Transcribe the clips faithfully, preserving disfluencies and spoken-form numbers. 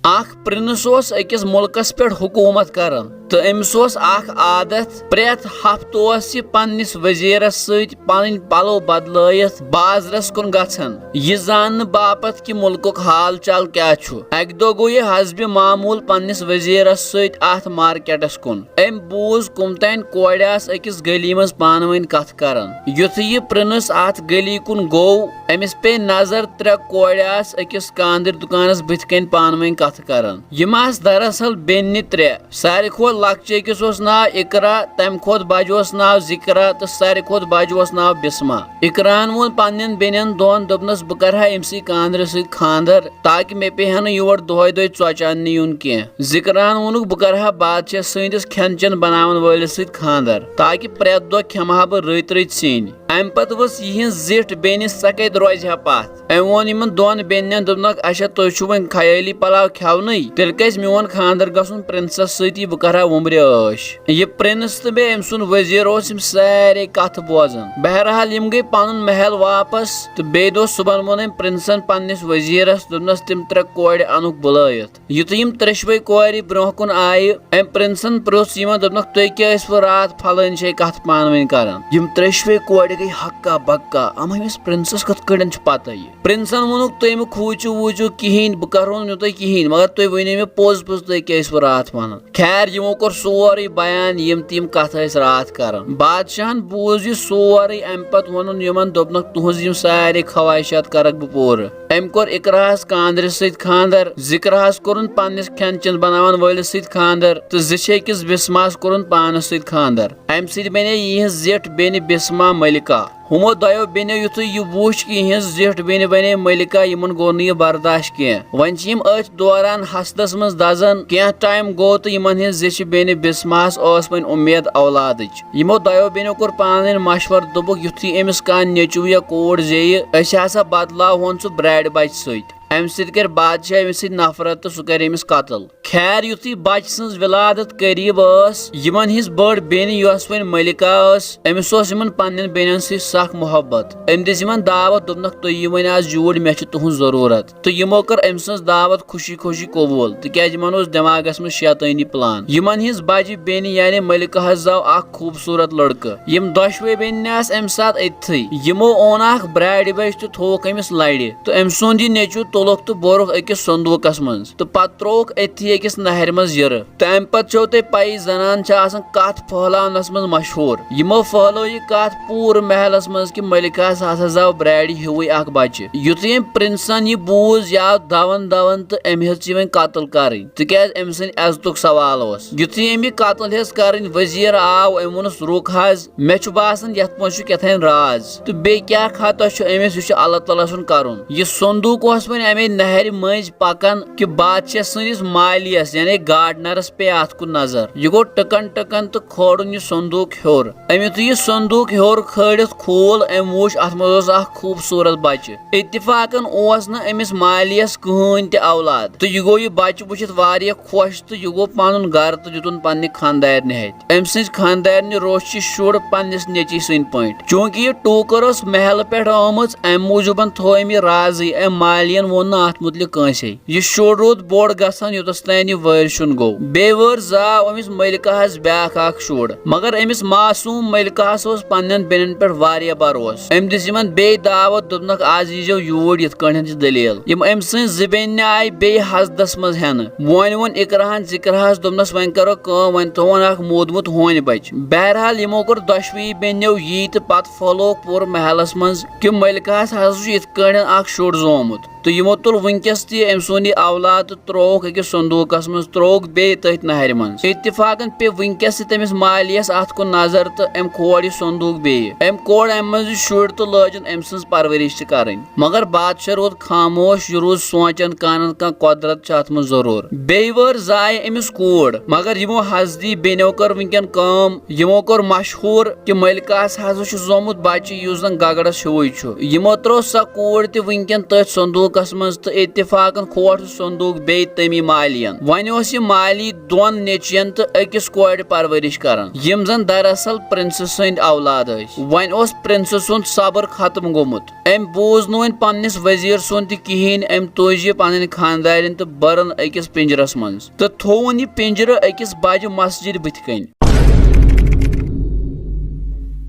اکھ پرنس اوس أکِس مُلکس پٮ۪ٹھ حکوٗمت کران، تہٕ أمِس اوس اکھ عادت، پرٛٮ۪تھ ہفتہٕ اوس یہِ پننِس وزیرس سۭتۍ پنٕنۍ پلو بدلٲیِتھ بازرس کُن گژھان، یہِ زاننہٕ باپتھ کہِ مُلکُک حال چال کیٛاہ چھُ۔ اکہِ دۄہ گوٚو یہِ حسبِ معموٗل پننِس وزیرس سۭتۍ اتھ مارکیٹس کُن۔ أمۍ بوٗز کُم تام کورِ آسہٕ أکِس گلی منٛز پانہٕ ؤنۍ کتھٕ کران۔ یُتھُے یہِ پرنس اتھ گلی کُن گوٚو، أمِس پیٚیہِ نظر ترٛےٚ کورِ آسہٕ أکِس کاندٕرۍ دُکانس بٕتھِ کنۍ پانہٕ ؤنۍ کتھٕ کران۔ یِم آسہٕ دراصل بیٚنہِ ترٛےٚ۔ ساروی کھۄتہٕ لۄکچہِ أکِس اوس ناو اقرا، تمہِ کھۄتہٕ بجہِ اوس ناو ذکرا تہٕ ساروی کھۄتہٕ بجہِ اوس ناو بسما۔ اقراہن ووٚن پننٮ۪ن بیٚنٮ۪ن دۄن، دوٚپنس، "بہٕ کرٕ ہا أمۍ سٕے کاندرِ سۭتۍ خاندر، تاکہِ مےٚ پیٚیہِ ہا نہٕ یور دۄہے دۄہے ژۄچہِ اننہِ یُن کینٛہہ۔" ذکراہن ووٚنُکھ، "بہٕ کرٕ ہا بادشاہ سٕنٛدِس کھٮ۪ن چٮ۪ن بناون وٲلِس سۭتۍ خاندر، تاکہِ پرٛٮ۪تھ دۄہ کھٮ۪مہٕ ہا بہٕ رٕتۍ رٕتۍ سِنۍ۔" امہِ پتہٕ ؤژھ یِہنٛز زِٹھ بیٚنہِ، سۄ کتہِ روزِ ہا پتھ۔ أمۍ ووٚن یِمن دۄن بیٚنٮ۪ن، دوٚپنکھ، "اچھا، تُہۍ چھِو وۄنۍ خیٲلی پلاو کھٮ۪ونٕے، تیٚلہِ گژھِ میون خاندر گژھُن پرنسس سۭتی، بہٕ کرٕ ہا وُمبرِ عٲش۔" یہِ پرنس تہٕ بیٚیہِ أمۍ سُنٛد وزیر اوس یِم سارے کتھٕ بوزان۔ بہرحال، یِم گٔے پنُن محل واپس، تہٕ بیٚیہِ دۄہ صُبحن ووٚن أمۍ پرنسن پننِس وزیرس، دوٚپنس، "تِم ترٛےٚ کورِ انُکھ بُلٲیِتھ۔" یُتھُے یِم ترٛیشوَے کورِ برونٛہہ کُن آیہِ، أمۍ پرنسن پرُژھ یِمن، دوٚپنکھ، "تُہۍ کیٛاہ ٲسوٕ راتھ فلٲنۍ جایہِ کتھ پانہٕ ؤنۍ کران؟" یِم ترٛیشوَے کورِ گٔے ہکا بکا، اما أمِس پرنسس کِتھ کٲٹھۍ چھِ پتہ یہِ؟ پرنسن ووٚنُکھ، "تُہۍ مہٕ کھوٗژِو ووٗژِو کِہیٖنۍ، بہٕ کرو نہٕ تۄہہِ کِہیٖنۍ، مگر تُہۍ ؤنِو مےٚ پوٚز پوٚز، تُہۍ کیٛاہ ٲسوٕ راتھ ونان؟" خیر، یِمو کوٚر سورُے بیان، یِم تہِ یِم کتھٕ ٲسۍ راتھ کران۔ بادشاہن بوٗز یہِ سورُے، امہِ پتہٕ ووٚنُن یِمن، دوٚپنکھ، "تُہنٛز یِم سارے خواہشات کرکھ بہٕ پوٗرٕ۔" أمۍ کوٚر اقراہس کاندرِ سۭتۍ خاندر، ذکرہس کوٚرُن پننِس کھٮ۪ن چٮ۪ن بناون وٲلِس سۭتۍ خاندر، تہٕ زِچھِ أکِس بسماہس کوٚرُن پانس سۭتۍ خاندر۔ امہِ سۭتۍ بنے یِہنٛز زِٹھ بیٚنہِ بسما ملکہ۔ ہُمو دۄیو بیٚنیو یُتھُے یہِ وُچھ کہِ یِہنٛز زِٹھ بیٚنہِ بنے ملکہ، یِمن گوٚو نہٕ یہِ برداش کینٛہہ۔ وۄنۍ چھِ یِم أتھۍ دوران حسدس منٛز دزان۔ کینٛہہ ٹایم گوٚو تہٕ یِمن ہٕنٛز زِچھِ بیٚنہِ بسماہس ٲس وۄنۍ اُمید اولادٕچ۔ یِمو دۄیو بیٚنیو کوٚر پانہٕ ؤنۍ مشورٕ، دوٚپُکھ، یُتھُے أمِس کانٛہہ نیٚچوٗ یا کوٗر زیٚیہِ، أسۍ ہسا بدلاوہون سُہ برٛارِ بچہِ سۭتۍ۔ امہِ سۭتۍ کرِ بادشاہ أمِس سۭتۍ نفرت تہٕ سُہ کرِ أمِس قتل۔ خیر، یُتھُے بچہِ سٕنٛز ولادت قریب ٲس، یِمن ہٕنٛز بٔڑ بیٚنہِ، یۄس وۄنۍ ملکہ ٲس، أمِس اوس یِمن پننٮ۪ن بیٚنٮ۪ن سۭتۍ سخ محبت۔ أمۍ دِژ یِمن دعوت، دوٚپنکھ، "تُہۍ یِیِو وۄنۍ آز یوٗرۍ، مےٚ چھِ تُہٕنٛز ضروٗرت۔" تہٕ یِمو کٔر أمۍ سٕنٛز دعوت خوشی خوشی قبول، تِکیازِ یِمن اوس دٮ۪ماغس منٛز شیطٲنی پلان۔ یِمن ہٕنٛز بجہِ بیٚنہِ یعنی ملکہس زاو اکھ خوٗبصوٗرت لڑکہٕ۔ یِم دۄشوے بیٚنہِ آسہٕ امہِ ساتہٕ أتتھٕے۔ یِمو اوٚن اکھ برٛارِ بچہِ تہٕ تھووُکھ أمِس لرِ، تہٕ أمۍ سُنٛد یہِ نیٚچوٗ تُلُکھ تہٕ بوٚرُکھ أکِس صندوٗقس منٛز، تہٕ پتہٕ ترٛووُکھ أتتھی أکِس نہرِ منٛز یِرٕ۔ تہٕ امہِ پتہٕ چھو تۄہہِ پیی، زنان چھِ آسان کتھ پھٔہلاونس منٛز مشہوٗر۔ یِمو پھٔہلٲو یہِ کتھ پوٗرٕ محلس منٛز کہِ ملکہس ہسا زاو برٛارِ ہیوٗوٕے اکھ بچہِ۔ یُتھُے أمۍ پرنسن یہِ بوٗز، یہِ آو دون دون تہٕ أمۍ ہیوٚت یہِ وۄنۍ قتل کرٕنۍ، تِکیازِ أمۍ سٕنٛدِ عزتُک سوال اوس۔ یُتھُے أمۍ یہِ قتل ہیٚژ کرٕنۍ، وزیر آو، أمۍ ووٚنُس، "رُک حظ، مےٚ چھُ باسان یتھ منٛز چھُ کیٛاہ تام راز۔ تہٕ بیٚیہِ کیٛاہ خطا چھُ أمِس، یہِ چھُ اللہ تعالیٰ سُنٛد کرُن۔" یہِ صندوق اوس وۄنۍ امے نہرِ مٔنٛزۍ پکان کہِ بادشاہ سٕنٛدِس مالیس یعنی گارڈنرس پیٚیہِ اتھ کُن نظر۔ یہِ گوٚو ٹٕکن ٹٕکن تہٕ کھولُن یہِ صندوق ہیوٚر۔ أمۍ یُتھُے یہِ صندوق ہیوٚر کھٲلِتھ کھوٗل، أمۍ وُچھ اتھ منٛز اوس اکھ خوٗبصوٗرت بچہِ۔ اتفاقن اوس نہٕ أمِس مالیس کٕہٕنۍ تہِ اولاد، تہٕ یہِ گوٚو یہِ بچہِ وٕچھِتھ واریاہ خۄش، تہٕ یہِ گوٚو پنُن گرٕ تہٕ دیُتُن پننہِ خانٛدارنہِ اتھِ۔ أمۍ سٕنٛزِ خانٛدارنہِ روٚچھ یہِ شُر پننِس نیٚچوِ سٕنٛدۍ پٲٹھۍ۔ چوٗنٛکہِ یہِ ٹوٗکٕر ٲس محلہٕ پٮ۪ٹھ آمٕژ، امہِ موٗجوٗبن تھوو أمۍ یہِ رازٕے، أمۍ مالین ووٚن نہٕ اتھ مُتعلق کٲنٛسے۔ یہِ شُر روٗد بوٚڑ گژھان، یوٚتس تام یہِ وٲرۍ سیُن گوٚو۔ بیٚیہِ وٲر زاو أمِس ملکہس بیٛاکھ اکھ شُر، مگر أمِس معصوٗم ملکہس اوس پننٮ۪ن بیٚنٮ۪ن پٮ۪ٹھ واریاہ بھروسہٕ۔ أمۍ دِژ یِمن بیٚیہِ دعوت، دوٚپنکھ، "از ییٖزیو یوٗرۍ، یِتھ کٲٹھۍ چھِ دٔلیٖل۔" یِم أمۍ سٕنٛز زٕ بیٚنہِ آیہِ بیٚیہِ حسدس منٛز ہٮ۪نہٕ۔ وۄنۍ ووٚن اقراہن ذکرہس، دوٚپنس، "وۄنۍ کرو کٲم، وۄنۍ تھوون اکھ مودمُت ہونۍ بچہِ۔" بہرحال، یِمو کوٚر دۄشوٕے بیٚنیو یی تہٕ پتہٕ پھٔہلووُکھ پوٗرٕ محلس منٛز کہِ ملکہس ہسا چھُ یِتھ کٲٹھۍ اکھ شُر زومُت۔ تہٕ یِمو تُل وٕنکیٚس تہِ أمۍ سُنٛد یہِ اولاد تہٕ ترٛووُکھ أکِس صندوٗقس منٛز، ترٛووُکھ بیٚیہِ تٔتھۍ نہرِ منٛز۔ اتفاقن پیٚیہِ وٕنکیٚس تہِ تٔمِس مالیس اتھ کُن نظر تہٕ أمۍ کھول یہِ صندوٗق بیٚیہِ۔ أمۍ کوٚڑ امہِ منٛز یہِ شُرۍ تہٕ لٲجِن أمۍ سٕنٛز پرؤرِش تہِ کرٕنۍ۔ مگر بادشاہ روٗد خاموش، یہِ روٗد سونٛچان، کانٛہہ نتہٕ کانٛہہ قۄدرت چھِ اتھ منٛز ضروٗر۔ بیٚیہِ وٲر زایہِ أمِس کوٗر، مگر یِمو حسدی بیٚنیو کٔر وٕنکیٚن کٲم، یِمو کوٚر مشہوٗر کہِ ملکہس ہسا چھُ زومُت بچہِ یُس زن گگرس ہیوٗوٕے چھُ۔ یِمو ترٲو سۄ کوٗر تہِ وٕنکیٚن تٔتھۍ صندوٗق صندوقس منٛز تہٕ اتفاقن کھوٹ سُہ صندوق بیٚیہِ تٔمی مالین۔ وۄنۍ اوس یہِ مالی دۄن نیٚچوٮ۪ن تہٕ أکِس کورِ پرورش کران، یِم زن دراصل پرنسس سٕنٛدۍ اولاد ٲسۍ۔ وۄنۍ اوس پرنسس سُنٛد صبر ختم گوٚمُت۔ أمۍ بوٗز نہٕ وۄنۍ پننِس وزیر سُنٛد تہِ کِہیٖنۍ۔ أمۍ تُج یہِ پنٕنۍ خانٛدارِنۍ تہٕ بٔرٕن أکِس پِنجرس منٛز تہٕ تھووُن یہِ پِنجرٕ أکِس بجہِ مسجدِ بٕتھِ کنۍ۔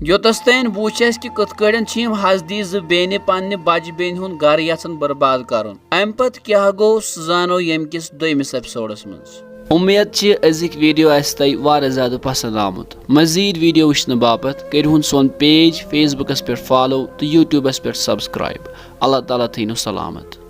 یوٚتس تام وُچھ اَسہِ کہِ کِتھ کٲٹھۍ چھِ یِم حسدی زٕ بیٚنہِ پننہِ بجہِ بیٚنہِ ہُنٛد گرٕ یژھان برباد کرُن۔ امہِ پتہٕ کیٛاہ گوٚو، سُہ زانو ییٚمہِ کِس دوٚیمِس ایپیسوڈس منٛز۔ امید چھِ أزِکۍ ویڈیو آسہِ تۄہہِ واریاہ زیادٕ پسند آمُت۔ مزید ویڈیو وٕچھنہٕ باپتھ کٔرِو ہُن سون پیج فیس بُکس پٮ۪ٹھ فالو تہٕ یوٗٹیوٗبس پٮ۪ٹھ سبسکرایب۔ اللہ تعالیٰ تھٲینو سلامت۔